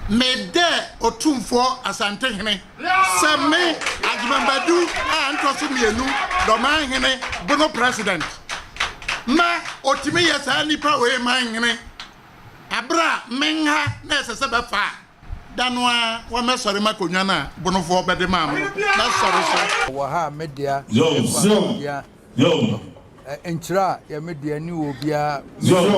Medɛ Otumfoɔ Asantehene sɛ me, Agyeman Badu a ntɔ so mienu, Dɔmanhene, Bono President, ma otumi yɛ saa nipa wei manhene aberɛ a menha na ɛsɛ sɛ bɛfa a, da no ara wɔmɛsɔre m'akonnwa no a Bonofoɔ bɛde maa me no, mɛsɔre so. Wɔ ha a me dea, me dea. Nkyerɛ a yɛ me dea ni wɔ obiara,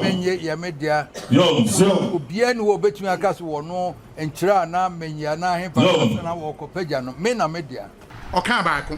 menye yɛ me dea. Obiara ni wɔ obetumi aka so wɔ no nkyerɛ a na menye anaa hefa na wɔkɔpagya no, me na me dea. Ɔkaa baako,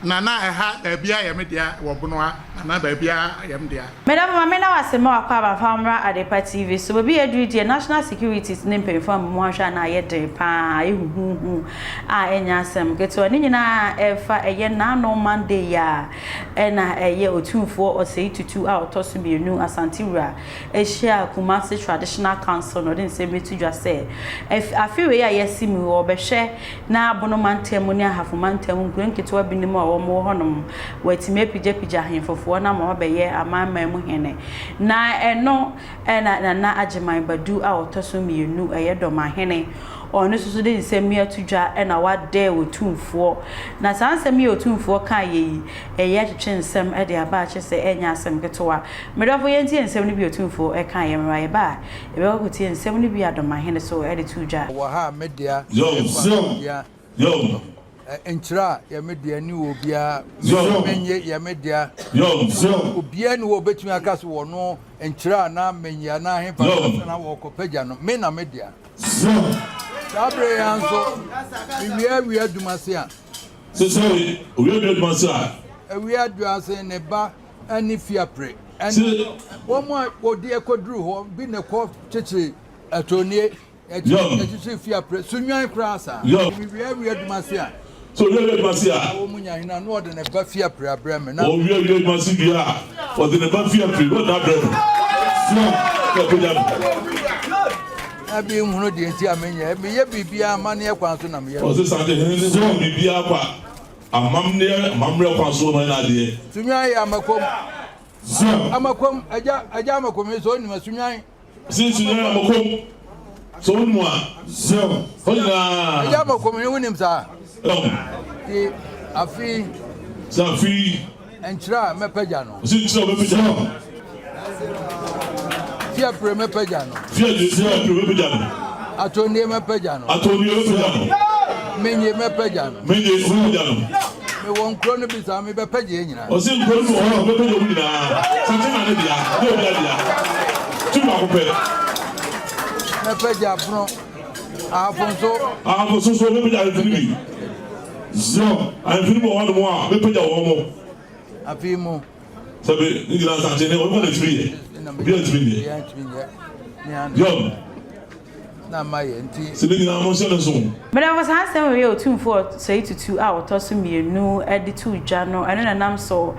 na na ɛha baabiara yɛ me dea wɔ Bono ha, na na baabiara yɛ me dea. Medafo ma meda wo ase ma w'akwaaba fa wo mmra Adepa TV so. Baabi a yɛaduru yi deɛ National Securities ne mpanyinfoɔ ama mu ahwɛ a na ayɛ den paa, ayɛ huhuuhu a ɛnyɛ asɛm ketewa. Ne nyinaa ɛfa ɛyɛ naano Monday yi a ɛna ɛyɛ Otumfoɔ Osei Tutu a ɔtɔ so mienu Asante Wura hyiaa Kumasi Traditional Council na ɔde nsɛm bi to dwa sɛ afe wei a yɛasi mu yi wɔbɛhwɛ Na Bono mantam ne Ahafo mantam nkuro nketewa binom a wɔwɔ hɔnom, wɔatumi apigyapigya ahemfofoɔ no ama wɔabɛyɛ amanaman mu hene. Na ɛno na Nana Agyeman Badu a ɔtɔ so mienu, ɛyɛ Dɔmahene, ɔno nso so de nsɛm yi ato dwa na wadɛɛ Otumfoɔ. Na saa nsɛm yi a Otumfoɔ kaeɛ yi, ɛyɛ atwetwe nsɛm de aba a kyerɛ sɛ ɛnyɛ asɛm ketewa. Me dɔfo yɛntie nsɛm no bi a Otumfoɔ kaeɛ mmra. Yɛba a, Yɛbɛkɔ akɔtie nsɛm no bi a Dɔmahene so de too dwa. Wɔ ha a me dea, me fa me dea. Nkyerɛ a yɛ me dea ni wɔ obiara, menye yɛ me dea. Obiara ni hɔ a obetumi aka so wɔ no nkyerɛ a na menye anaa hefa na wɔkɔpagya no, me na me dea. Saa bere yi ara nso, mewia awia adwuma se a. Sɛ owia awia adwuma se a. Awia adwuma se ne ba ne Fiapre ne wɔn a wɔde ɛkɔduru hɔ bi na ɛkɔ kyekyere Atonie, ɛkyekyere Fiapre, Sunnwan koraa saa. Mewia awia adwuma se a. So owia awia adwuma se a. Na wɔn nya hene a na ɔde ne ba Fiapre abrɛ me. Na. Owia awia adwuma se wie a, ɔde ne ba Fiapre na ɔde no abrɛ no. Na ɔkɔgya no. Na bi nhunu deɛ nti a menyɛ, meyɛ biribiara amanneɛ kwan so na meyɛ. Ɔse Santehene ne sɛ biribiara kwa. Amammerɛ amammerɛ kwan so na ɔyɛ n'adeɛ. Sunwan yɛ amakom. Amakom agya agya amakom yi sɛ onim a sunwan. Si sunwan amakom sɛ onim a. Hɔ nyinaa. Agya amakom yi wonim saa. Ti afi. Sɛ afi. Nkyerɛ a mɛpagya no. Ɔsi nkyerɛ a ɔbɛpagya no. Fiapre mɛpagya no. Fiapre mɛpagya no. Atonnie mɛpagya no. Atonnie mɛpagya no. Menye mɛpagya no. Menye mɛpagya no. Mewɔ nkuro no bi saa mebɛpagya yɛ nyinaa. Ɔsi nkuro no bi wɔ hɔ a ɔbɛpagya wɔn nyinaa. Sante na ne dea, ne obi adea. Tu baako pɛ. Mɛpagya pono. Ahafo nso. Ahafo nso so ɔbɛpagya ahemfo no bi. Zion ahemfo no bi wɔ hɔnom a mɛpagya wɔn mo. Afei mu. Sɛbi ne nyinaa nsakye ne ɔno na tumi yɛ. Obi a ntumi nyɛ. Zion. Na ma yɛ nti. Sɛ ne nyinaa mo nhyɛ ne nso. Medɔfo, saa nsɛm wei a Otumfoɔ Osei Tutu a ɔtɔ so mienu de too dwa no, ɛno na ɛnam so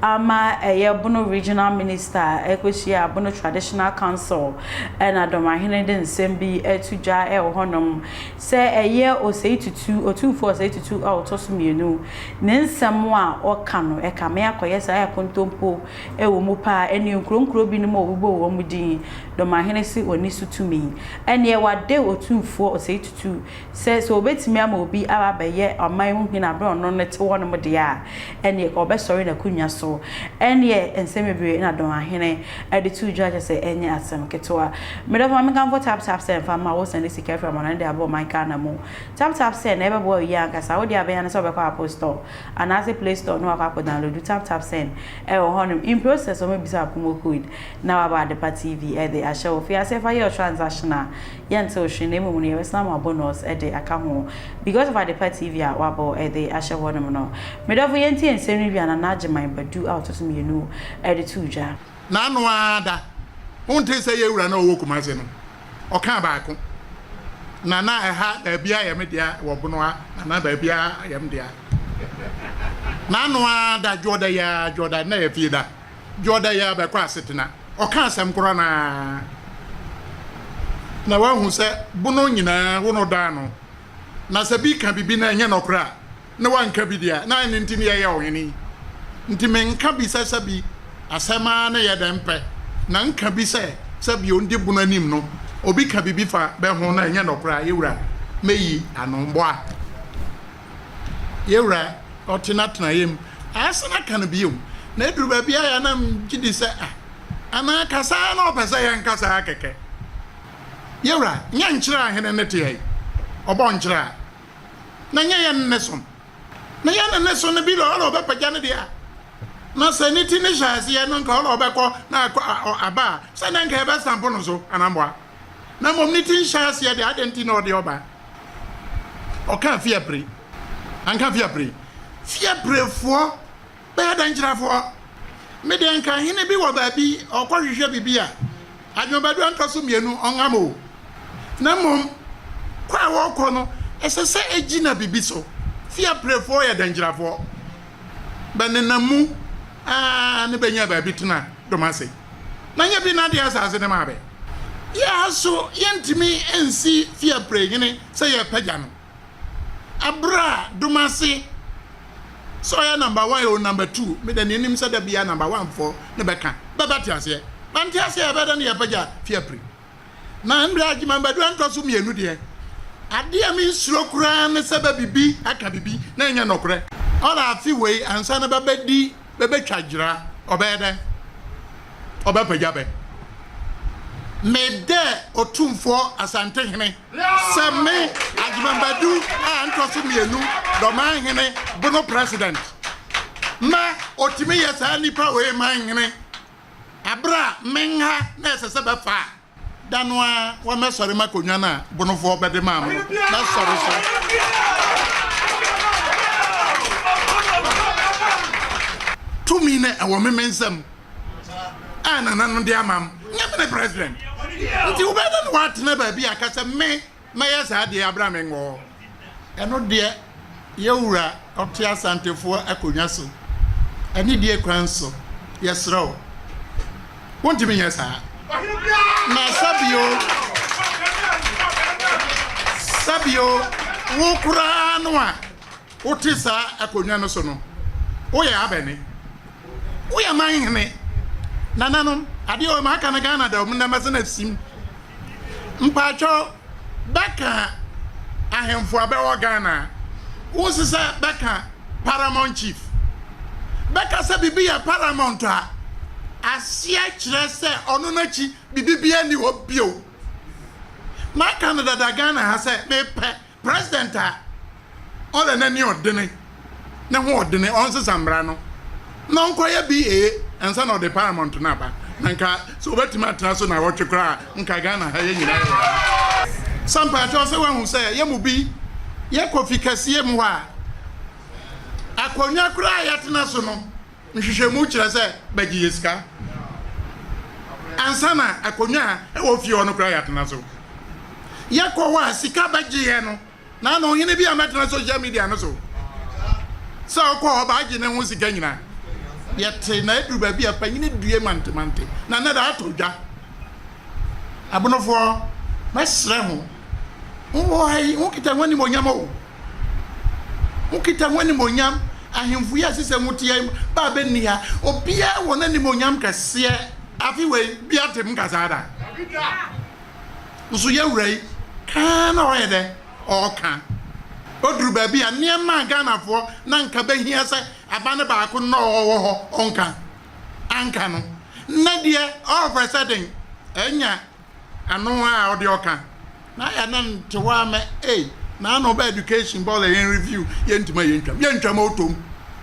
ama ɛyɛ Bono Regional Minister kɔhyiaa Bono Traditional Council na Dɔmahene de nsɛm bi to dwa wɔ hɔnom. Sɛ ɛyɛ Osei Tutu, Otumfoɔ Osei Tutu a ɔtɔ so mienu, ne nsɛm a ɔka no, ɛkame akɔyɛ saa akontompo wɔ mu paa. Ɛnneɛ nkuro nkuro binom a wɔbobɔɔ wɔn din, Domahene se ɔnni so tumi. Ɛnneɛ wade Otumfoɔ Osei Tutu sɛ, sɛ ɔbɛtumi ama obi aba abɛyɛ ɔman mu hene berɛ a ɔno no te hɔnom deɛ a, ɛnneɛ ɔbɛsɔre n'akonnwa so. Ɛnneɛ nsɛm bebree na Domahene de too dwa kyerɛ sɛ ɛnyɛ asɛm ketewa. Me dɔfo ma menkamfo Tap Tap Send mfa mma wo sɛnde sika firi amannɔne de aba ɔman Ghana mu. Tap Tap Send na ɛbɛboa wo yie ankasa. Wo deɛ abɛnya ne sɛ wobɛkɔ Apple Store anaase Play Store na wakɔ akɔ download Tap Tap Send ɛwɔ hɔnom. In process wɔbɛbisa wo promo code na wabɔ Adepa TV de ahyɛ wo. Fi aseɛ fa yɛ wo transaction a yɛntew hwee na mmom no yɛbɛsan ama bonus de aka ho because of Adepa TV a wabɔ de ahyɛ hɔnom no. Me dɔfo yɛntie nsɛm no bi a Nana Agyeman Badu a ɔtɔ so mienu de too dwa. N'ano ara da. Wontee sɛ yɛn wura no a ɔwɔ Kumasi no, ɔkaa baako, na na ɛha baabiara yɛ me dea wɔ Bono ha, na na baabiara yɛ me dea. N'ano ara da, Dwoɔda yi ara, Dwoɔda, na ɛyɛ Fieda, Dwoɔda yi ara bɛkɔ asetena. Ɔka asɛm korɔ no ara. Na wahu sɛ Bono nyinaa, wo na ɔdɔ ano. Na sɛ bi ka bibi na ɛnyɛ nɔkorɛ a, na wanka bi deɛ a, na ɛno nti ne yɛyɛ ɔhene yi. Nti menka bi sɛ sɛbi asɛm ara ne yɛ dɛn pɛ, na nka bi sɛ sɛbi ondi bono anim no. Obi ka biribi fa bɛ ho na ɛnyɛ nɔkorɛ a, yɛwura mɛyi ano mboa. Yɛwura ɔte n'atenaeɛ mu, asan aka no bio. Na ɛduru baabi a na megye di sɛ ah, anaa kasa ara na ɔpɛ sɛ yɛnka saa kɛkɛ. Yɛwura, nyɛ nkyerɛ a hene ne teɛ yi, ɔbɔ nkyerɛ a, na nyɛ yɛn ne som. Na yɛn ne ne so no bi na ɔna ɔbɛpagya ne deɛ a, na sɛ ne ti ne hyɛ aseɛ no nka ɔna ɔbɛkɔ na akɔ aba a, sɛ na nka yɛbɛstampo no so anamboa. Na mmom ne ti nhyɛ aseɛ deɛ, adɛn nti na ɔde ɔba? Ɔkaa fiapre, anka fiapre. Fiaprefoɔ bɛyɛ dɛnkyerɛfoɔ. Me deɛ nka hene bi wɔ baabi ɔkɔhwehwɛ biribi a, adwemabadu antɔ so mmienu ɔngam o. Na mmom kɔ a wɔkɔ no, ɛsɛ sɛ ɛgyina biribi so. Fiaprefoɔ yɛ dɛnkyerɛfoɔ. Bɛnenam mu ara ne bɛnya baabi tena dom ase. Na nyɛ bi na adeɛ asase no maa bɛ. Yɛ ha so yɛntumi nsi Fiapre hene sɛ yɛrepagya no. Aberɛ a Domase sɛ ɔyɛ number one o number two, me deɛ neɛ nim sɛ da biara number one foɔ ne bɛka, bɛbɛte aseɛ. Bɛnte aseɛ a ɛbɛyɛ dɛn ne yɛapagya Fiapre? Na mbrɛ Agyeman Badu anntɔ so mmienu deɛ, adeɛ a mensuro koraa ne sɛ bɛbibi aka bibi na ɛnyɛ nɔkorɛ. Ɔla afe wei ansa na bɛbɛdi bɛbɛtwa gyira, ɔbɛyɛ dɛn? Ɔbɛpagya bɛ. Me dɛ Otumfoɔ Asantehene sɛ me Agyeman Badu a ntɔ so mmienu Dɔmanhene Bono President ma ɔtumi yɛ saa nipa wei manhene. Bere a menha na ɛsɛ sɛ bɛfa a, da no ara wɔmmɛsɔre m'akonnwa no a Bonofoɔ bɛde maa me no, mɛsɔre so. Tumi no ɛwɔ me me nsam a nananom de ama m, nyɛ me ne president. Nti wobɛyɛ dɛn na woatena baabi aka sɛ me Mɛyɛ saa deɛ aberɛ a menwɔ hɔ. Ɛno deɛ yɛ wura ɔte Asantefoɔ akonnwa so anidie kwan so, yɛsrɛ wo, wontumi nyɛ saa. Na sɛbio, sɛbio, wo koraa no a wote saa akonnwa no so no, woyɛ abɛne. Woyɛ man hene. Nananom, adeɛ wɔ maka no Ghana da ɔmo nnɛ mɛsɛ na sim. Mpakyɛw bɛka ahemfo a bɛwɔ Ghana a, wo sesɛ bɛka paramount chief. Bɛka sɛ biribi yɛ paramount a, aseɛ kyerɛ sɛ ɔno n'akyi biribi biara nni hɔ bio. Maka no dada Ghana ha sɛ mepɛ President a ɔlɛ n'ani ɔdene ne ho ɔdene ɔnsesa mmara no na ɔnkɔyɛ BA ansa na ɔde paramount no aba na nka sɛ ɔbɛtumi atena so naawɔtwe koraa a nka Ghana ha yɛ nyinaa yɛ ha. Sɛ mpakyɛw sɛ wahu sɛ yɛ mu bi yɛ kɔ fi kɛseɛ mu hɔ a akonnwa koraa a yɛtena so no Nhwehwɛmu kyerɛ sɛ bɛgye yɛ sika ansa na akonnwa a ɛwɔ fie hɔ no koraa yɛatena so. Yɛkɔ hɔ a sika bɛgye yɛ no na ano ɔhene bi a mɛtena social media no so sɛ ɔkɔ hɔ baagye ne ho sika nyinaa. Yɛte na aduru baabi a panyini due mantemante na nnɛ da atɔ dwa. Abonofoɔ mɛsrɛ ho, mowɔ ha yi, mokita ho animuonyam o. Mokita ho animuonyam, ahemfo yi a ɛsɛ sɛ mote ha yi ba a bɛnni ha. Obiara wɔ n'animuonyam kɛseɛ. Afe wei, bi ate m nka saa da. Nso yɛ wura yi, kaa na ɔyɛ dɛ, ɔɔka. Ɔduru baabi a, nneɛma a Ghanafoɔ na nka bɛhia sɛ aba no baako no na ɔwɔ hɔ, ɔnka. Anka no. Nnɛ deɛ, ɔɔfrɛ sɛ den, anya. Ano a ɔde ɔka na ayɛ na nte hɔ a mɛ ei na ano bɛ education bɔɔla yɛn review yɛn ntoma yɛn ntwam yɛn ntwam otom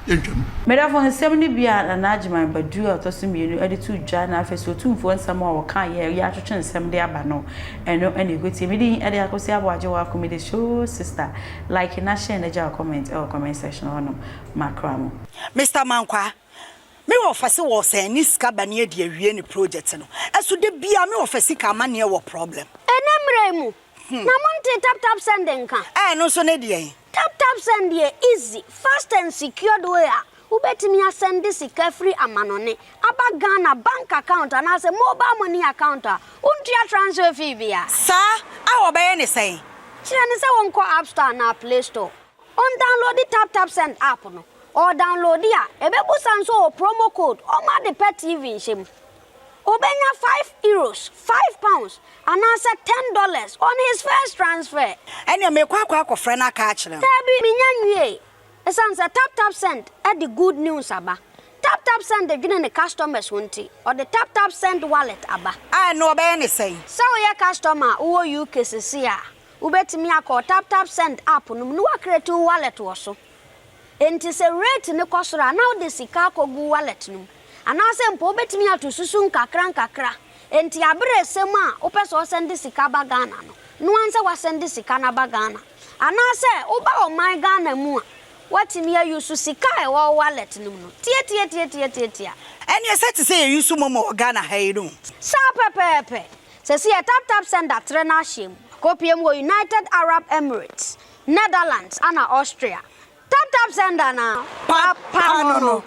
yɛn ntwam. Medafo nsɛm no bi a Nana Agyeman Badu a ɔtɔ so mmienu de too dwa na afei nso Otumfoɔ nsɛm a ɔkaeɛ a ɛyɛ atwetwe nsɛm de aba no, ɛno na ɛkɔtie. Me din de Akosua Aboagye Waako, me de show sister. Like na share na gya wo comment wɔ comment section hɔnom. Makra mo. Mister Mankwaa, Me wɔfa se wɔsɛn ne sika ba ne adi awie ne project no ɛso da biaa me wɔfa sika amaneɛ wɔ problem. Ɛnɛ mmerɛ yi mu na mo ntee tap tap send nka? Ɛɛ no nso ne deɛn? Tap tap send yɛ easy, fast and secured way a wobɛtumi asɛnde sika firi amanɔne aba Ghana bank account anaasɛ mobile money account a wontua transfer fee biara. Saa a wɔbɛyɛ ne sɛn? Kyerɛ no sɛ wɔnkɔ app store anaa play store. Ɔndownloadi TapTapSend app no, ɔɔdownloadi a, ɛbɛbusa nso ɔwɔ promo code, ɔma ade pɛ TV nhyɛ mu. Obenya €5, £5, anaasɛ $10 on his first transfer. Ɛnneɛ merekɔ akɔ akɔfrɛ no aka akyerɛ no. Daabi, mennya nwiei. Esiane sɛ TapTapSend de good news aba, TapTapSend dwene ne customers ho nti, ɔde TapTapSend Wallet aba. A ɛno ɔbɛyɛ ne sɛn? Sɛ woyɛ customer a wowɔ UK seesei a, wobɛtumi akɔ TapTapSend app no mu na woacreate wo wallet wɔ so. Enti sɛ rate no kɔ soro a, na wode sika akɔgu wo wallet no mu. Anaasɛ mpo wobɛtumi ato susu nkakrankakra. Enti aberɛ ɛsɛ mu a wopɛ sɛ ɔsɛnde sika ba Ghana no, noa nsɛ woasɛnde sika no aba Ghana. Anaasɛ woba ɔman Ghana mu a, woatumi a use sika a ɛwɔ wo wallet no mu no. Tiatiatiatiatiatia. Ɛneɛ sɛ te sɛ yɛ use momo wɔ Ghana ha yi no. Saa pɛpɛɛpɛ. Sɛsi yɛ tap tap send atrɛ n'ahyeɛ mu. Akɔpie mu wɔ United Arab Emirates, Netherlands ana Austria. Tap tap send anaa? Papa no no.